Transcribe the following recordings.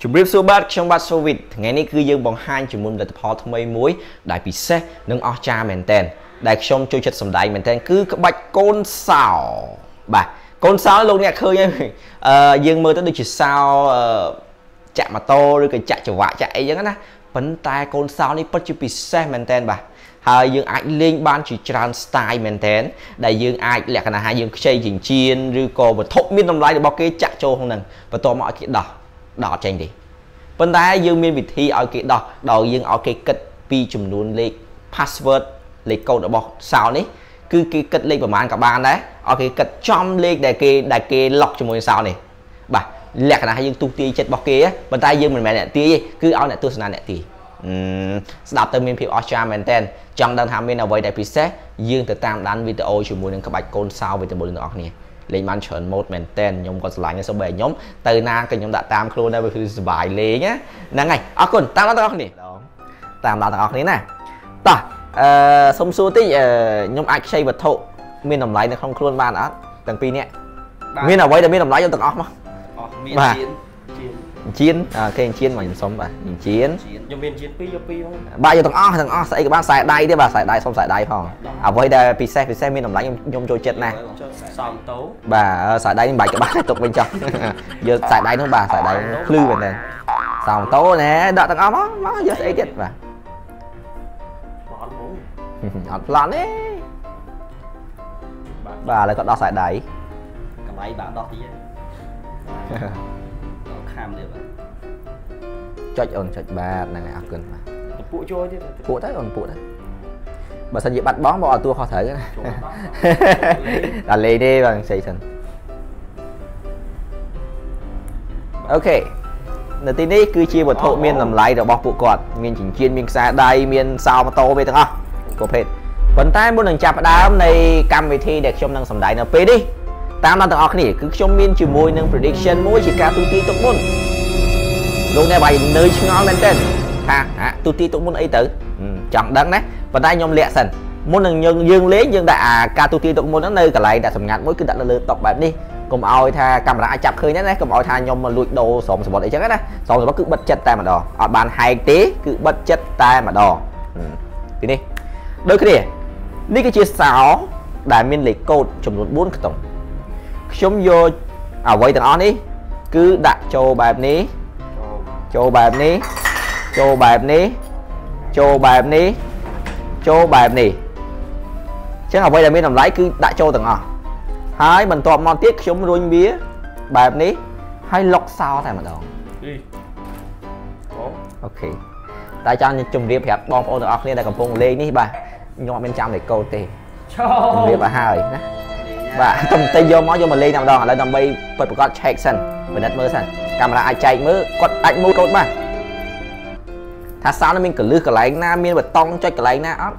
ជំរាបសួរបាទខ្ញុំបាទសូវីតថ្ងៃនេះគឺយើងបង្ហាញជាមួយផលិតផលថ្មីមួយដែលពិសេសនិងអស្ចារ្យមែនទែនដែលខ្ញុំចូលចិត្តសម្ដែងមែនទែនគឺក្បាច់កូនសោបាទកូនសោលោកអ្នកឃើញហើយយើងមើលទៅដូចជាសោចាក់ម៉ូតូឬក៏ចាក់ចង្វាក់ចាក់អីចឹងណាប៉ុន្តែកូនសោនេះពិតជាពិសេសមែនទែនបាទហើយយើងអាចលេងបានជាច្រើន style មែនទែនដែលយើងអាចលក្ខណៈថាយើងខ្ចីចិញ្ចៀនឬក៏វត្ថុមានតម្លៃរបស់គេចាក់ចូលក្នុងហ្នឹងបន្ទាប់មកឲ្យគេដោះអត់ចេញទេប៉ុន្តែយើងមានវិធីឲ្យគេដោះដោយយើងឲ្យគេគិតពីចំនួនលេខ password លេខកូដរបស់សោនេះគឺគេគិតលេខប្រមាណក៏បានដែរឲ្យគេគិតចំលេខដែលគេ lock ជាមួយសោនេះបាទលក្ខណៈថាយើងទុះទាយចិត្តរបស់គេប៉ុន្តែយើងមិនមែនអ្នកទាយទេគឺឲ្យអ្នកទស្សនាអ្នកទាយស្ដាប់ទៅមានភាពអស្ចារ្យមែនទែនចង់ដឹងថាមានអ្វីដែលពិសេសយើងទៅតាមដានវីដេអូជាមួយនឹងក្បាច់កូនសោវីដេអូទាំងអស់គ្នាលេងបានច្រើនម៉ូតមែនទែនខ្ញុំក៏ស្រឡាញ់ដែរសូម្បីខ្ញុំទៅណាក៏ខ្ញុំដាក់តាមខ្លួនដែរវាគឺសប្បាយលេងណាហ្នឹងហើយអរគុណតាមដល់ទាំងអស់គ្នាតាមដល់ទាំងអស់គ្នាណាតោះសុំសួរតិចខ្ញុំអាចខ្ចីវត្ថុមានតម្លៃនៅក្នុងខ្លួនបានអត់ទាំងពីរនាក់មានអ្វីដែលមានតម្លៃយកទាំងអស់មកអស់មានជៀនគេជៀនមកខ្ញុំសុំបាទជៀនខ្ញុំមានជៀន2យក2មកបាទយកទាំងអស់ស្អីក៏បានខ្សែដៃទេបាទខ្សែដៃសុំខ្សែដៃផងអ្វីដែលពិសេសមានតម្លៃខ្ញុំចូលចិត្តណាស់សំតោបាទខ្សែដៃនេះមិនបាច់ក៏បានទុកវិញចុះយកខ្សែដៃនោះបាទខ្សែដៃភ្លឺមែនទេសំតោណែដាក់ទាំងអស់មកយកស្អីទៀតបាទអត់ប្លន់ទេបាទឥឡូវគាត់ដោះខ្សែដៃកម្ៃបាទដោះទៀតខាំទៀតបាទចុចអូនចុចបាទហ្នឹងហើយអរគុណបាទពក់ចូលទៀតពក់ទៅអូនពក់ទៅបើសិនជាបាត់បង់មកឲ្យតួខុសត្រូវណាដល់លេងទេបាទស្អីសិនអូខេនៅទីនេះគឺជាវត្ថុមានតម្លៃរបស់ពួកគាត់មានចិញ្ចៀនមានខ្សែដៃមានសោម៉ូតូវាទាំងអស់ប្រភេទប៉ុន្តែមុននឹងចាប់ផ្ដើមនៃកម្មវិធីដែលខ្ញុំនឹងសម្ដែងនៅពេលនេះតាមដល់ទាំងអស់គ្នាគឺខ្ញុំមានជាមួយនឹង prediction មួយជាការទូទាយទុកមុនលោកអ្នកបាយនៅឆ្ងល់មែនទែនថាទូទាយទុកមុនអីទៅចង់ដឹងណាប៉ុន្តែខ្ញុំលាក់សិនមុននឹងយើងលេងយើងដាក់អាការទូទាយទុកមុនហ្នឹងនៅកន្លែងដែលសម្ងាត់មួយគឺដាក់នៅលើតុបែបនេះកុំឲ្យថាកាមេរ៉ាអាចចាប់ឃើញណាកុំឲ្យថាខ្ញុំមកលួចដូរស្រោមសមុទ្រអីចឹងណាស្រោមសមុទ្រគឺបិទចិត្តតែម្ដងអត់បានហែកទេគឺបិទចិត្តតែម្ដងទីនេះដូចគ្នានេះគឺជាសោដែលមានលេខកូដចំនួន4ខ្ទង់ខ្ញុំយកអ្វីទាំងអស់នេះគឺដាក់ចូលបែបនេះចូលបែបនេះចូលបែបនេះចូលបែបនេះចូលបែបនេះអញ្ចឹងអ្វីដែលមានតម្លៃគឺដាក់ចូលទាំងអស់ហើយបន្ទាប់មកទៀតខ្ញុំរុញវាបែបនេះហើយលុកសោតែម្ដងអូខេតែចង់ជម្រាបប្រាប់បងប្អូនទាំងអស់គ្នាដែលកំពុងលេងនេះបាទខ្ញុំអត់មានចាំលេខកូដទេជម្រាបឲ្យហើយណាបាទទុំតែយកមកលេងតែម្ដងឥឡូវដើម្បីពិតប្រាកដឆែកសិនពិនិត្យមើលសិនកាមេរ៉ាអាចចែកមើលគាត់អាចមើលកូដបានថាសោនេះមានកលឹះកន្លែងណាមានបតង់ចុចកន្លែងណាអត់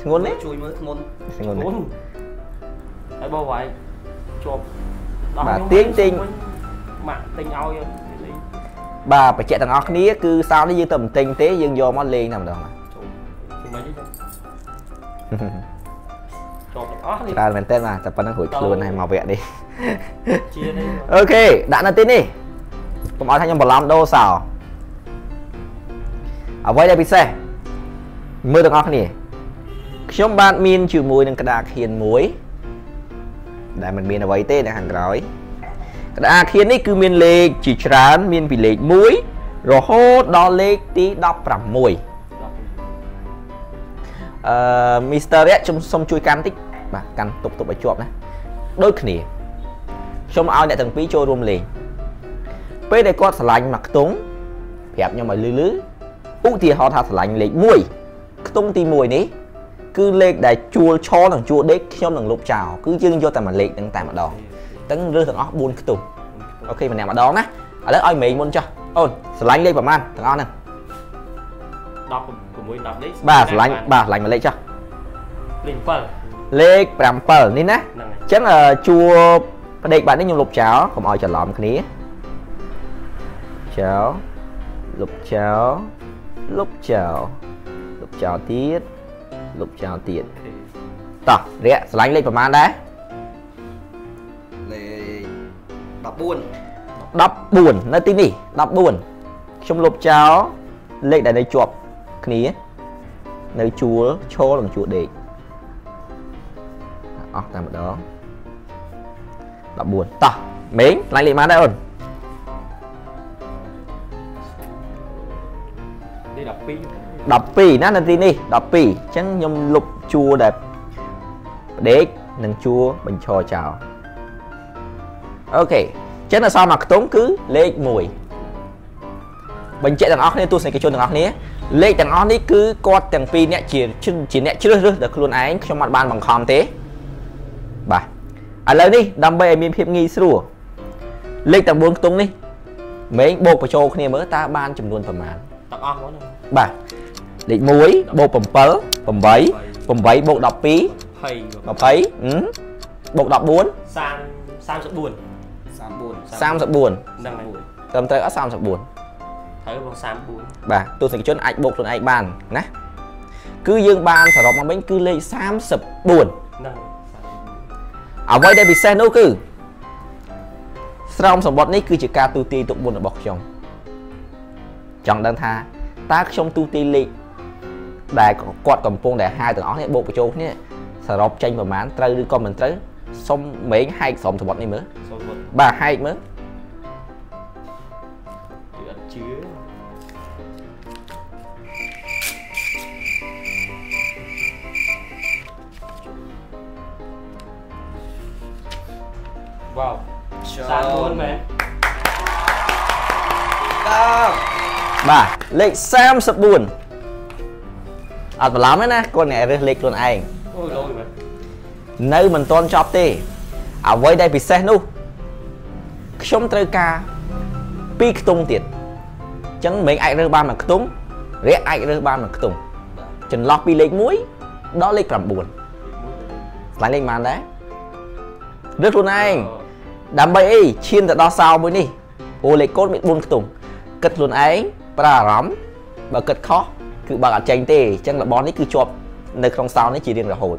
ធ្ងន់ទេជួយមើលធ្ងន់ហើយបងវាយជាប់បាទទាញទិញម៉ាក់ទិញឲ្យលេងបាទបញ្ជាក់ទាំងអស់គ្នាគឺសោនេះយើងទៅមិនទិញទេយើងយកមកលេងតែម្ដងបាទមិនទេជាប់ទាំងអស់នេះច្រើនមែនតើបាទតែប៉ុណ្្នឹងរួចខ្លួនហើយមកវគ្គនេះអូខេដាក់នៅទីនេះកុំឲ្យថាខ្ញុំបន្លំដូរសោអ្វីដែលពិសេសមើលទាំងអស់គ្នាខ្ញុំបាទមានជាមួយនឹងក្តារខៀនមួយដែលមិនមានអ្វីទេនៅខាងក្រោយក្តារខៀននេះគឺមានលេខជាច្រើនមានពីលេខ1រហូតដល់លេខទី16មីស្ទ័ររៈខ្ញុំសូមជួយកាន់តិចបាទកាន់ទប់ឲ្យជាប់ណាដូចគ្នាខ្ញុំឲ្យអ្នកទាំងពីរចូលរួមលេងពេលដែលគាត់ស្រឡាញ់មួយខ្ទង់ប្រាប់ខ្ញុំឲ្យលឺឧទាហរណ៍ថាស្រឡាញ់លេខ1ខ្ទង់ទី1នេះគឺលេខដែលជួលឈរនិងជួលដេកខ្ញុំនឹងលុបចោលគឺយើងយកតែមួយលេខហ្នឹងតែម្ដងទាំងរើសទាំងអស់4ខ្ទង់អូខេម្នាក់ម្ដងណាឥឡូវឲ្យមេងមុនចុះអូនស្រឡាញ់លេខប្រហែលទាំងអស់ហ្នឹង16 10លេខបាទស្រឡាញ់បាទស្រឡាញ់មួយលេខចុះលេខ7លេខ7នេះណាអញ្ចឹងជួផ្ដេកបែបនេះខ្ញុំលុបចោលកុំឲ្យច្រឡំគ្នាចោលលុបចោលលុបចោលលុបចោលទៀតលុបចោលទៀតតោះរយៈស្រឡាញ់លេខប្រហែលដែរ លេខ14 14នៅទីនេះ14ខ្ញុំលុបចោលលេខដែលនៅជាប់គ្នានៅជួលឈរនិងជួលដេកអស់តែម្ដង14តោះមេងឡើងលេខប៉ុន្មានដែរអូនលេខ12 12ណានៅទីនេះ12អញ្ចឹងខ្ញុំលុបជួរដែលផ្ដេកនិងជួរបញ្ឈរចោលអូខេអញ្ចឹងនៅសល់មួយខ្ទង់គឺលេខ1បញ្ជាក់ទាំងអស់គ្នាទស្សនិកជនទាំងអស់គ្នាលេខទាំងអស់នេះគឺគាត់ទាំងពីរអ្នកជាអ្នកជ្រើសរើសដោយខ្លួនឯងខ្ញុំអត់បានបង្ខំទេបាទឥឡូវនេះដើម្បីឲ្យមានភាពងាយស្រួលលេខទាំង4ខ្ទង់នេះមេងបូកបញ្ចូលគ្នាមើលតើបានចំនួនប្រមាណទាំងអស់ហ្មងបាទលេខ1បូក7 8 8បូក12 20បូក14 34 34ហ្នឹងហើយត្រឹមត្រូវអត់34ត្រូវបង34បាទទស្សនិកជនអាចបូកខ្លួនឯងបានណាគឺយើងបានសរុបមកវិញគឺលេខ34ហ្នឹងអ្វីដែលពិសេសនោះគឺស្រោមសម្បត្តិនេះគឺជាការទូទាយទុកមុនរបស់ខ្ញុំចង់ដឹងថាតើខ្ញុំទូទាយលេខដែលគាត់កំពុងតែហៅទាំងអស់នេះបូកបញ្ចូលគ្នាសរុបចេញប្រមាណត្រូវឬក៏មិនត្រូវសុំមេងហែកស្រោមសម្បត្តិនេះមើលបាទហែកមើលគឺអត់ជឿវ៉ាវ34មែនតើបាទលេខ34អត់បន្លំទេណាគាត់អ្នករើសលេខខ្លួនឯងអូយលយមែននៅមិនទាន់ចប់ទេអ្វីដែលពិសេសនោះខ្ញុំត្រូវការ2ខ្ទង់ទៀតអញ្ចឹងមិនអាចរើសបានមួយខ្ទង់រយៈអាចរើសបានមួយខ្ទង់ចន្លោះពីលេខ1ដល់លេខ9ស្លាញ់លេខប៉ុន្មានដែររើសខ្លួនឯងដើម្បីអីឈានទៅដល់សោមួយនេះព្រោះលេខកូដមាន4ខ្ទង់គិតខ្លួនឯងប្រើអារម្មណ៍បើគិតខុសគឺបើអត់ចេញទេអញ្ចឹងរបស់នេះគឺជាប់នៅក្នុងសោនេះជារៀងរហូត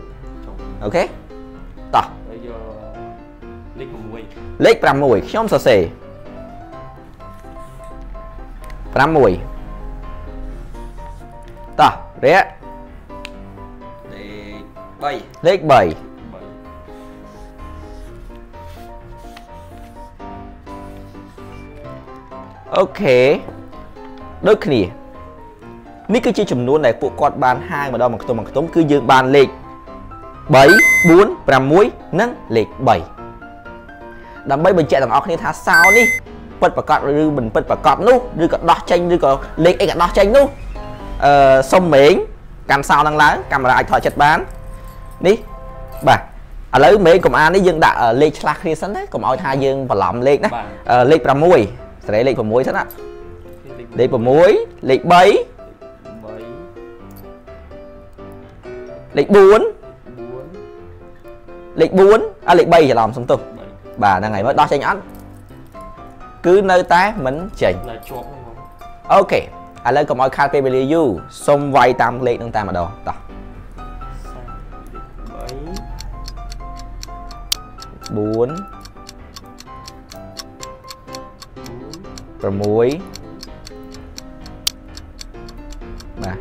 អូខេតោះយកលេខ6លេខ6ខ្ញុំសរសេរ6តោះរយៈលេខ3លេខ3អូខេដូចគ្នានេះគឺជាចំនួនដែលពួកគាត់បានហាងម្ដងមួយខ្ទង់មួយខ្ទង់គឺយើងបានលេខ3 4 6និងលេខ3ដើម្បីបញ្ជាក់ទាំងអស់គ្នាថាសោនេះពិតប្រាកដឬមិនពិតប្រាកដនោះឬក៏ដោះចេញឬក៏លេខអីក៏ដោះចេញនោះសុំមេងកាន់សោនឹងឡើងកាមេរ៉ាអាចថតចិត្តបាននេះបាទឥឡូវមេងកុំអាននេះយើងដាក់លេខឆ្លាស់គ្នាសិនណាកុំឲ្យថាយើងបន្លំលេខណាលេខ6សេរីលេខ6សិនណាលេខ6លេខ3លេខ4លេខ4អ่ะលេខ3ច្រឡំសុំទោសបាទហ្នឹងហើយមើលដោះចេញអត់គឺនៅតែមិនចេញនៅជាប់ហ្នឹងបងអូខេឥឡូវកុំឲ្យខាតពេលវេលាយូរសុំវាយតាមលេខហ្នឹងតែម្ដងតោះ3 4 6បាទ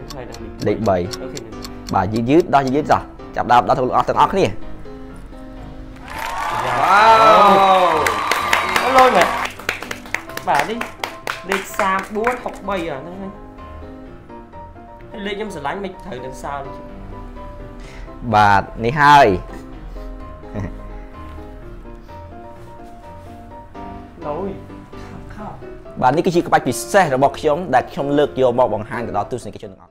លេខ3បាទយឺតដោះយឺតចោះចាប់ដើមដល់ទាំងអស់ទាំងអស់គ្នាវ៉ាវលយមែនបាទនេះលេខ34 63អាហ្នឹងហើយលេខខ្ញុំស្រឡាញ់មិនត្រូវនឹងសោនេះបាទនេះហើយលយបាទនេះគឺជាក្បាច់ពិសេសរបស់ខ្ញុំដែលខ្ញុំលើកយកមកបង្ហាញទៅដល់ទស្សនិកជនទាំងអស់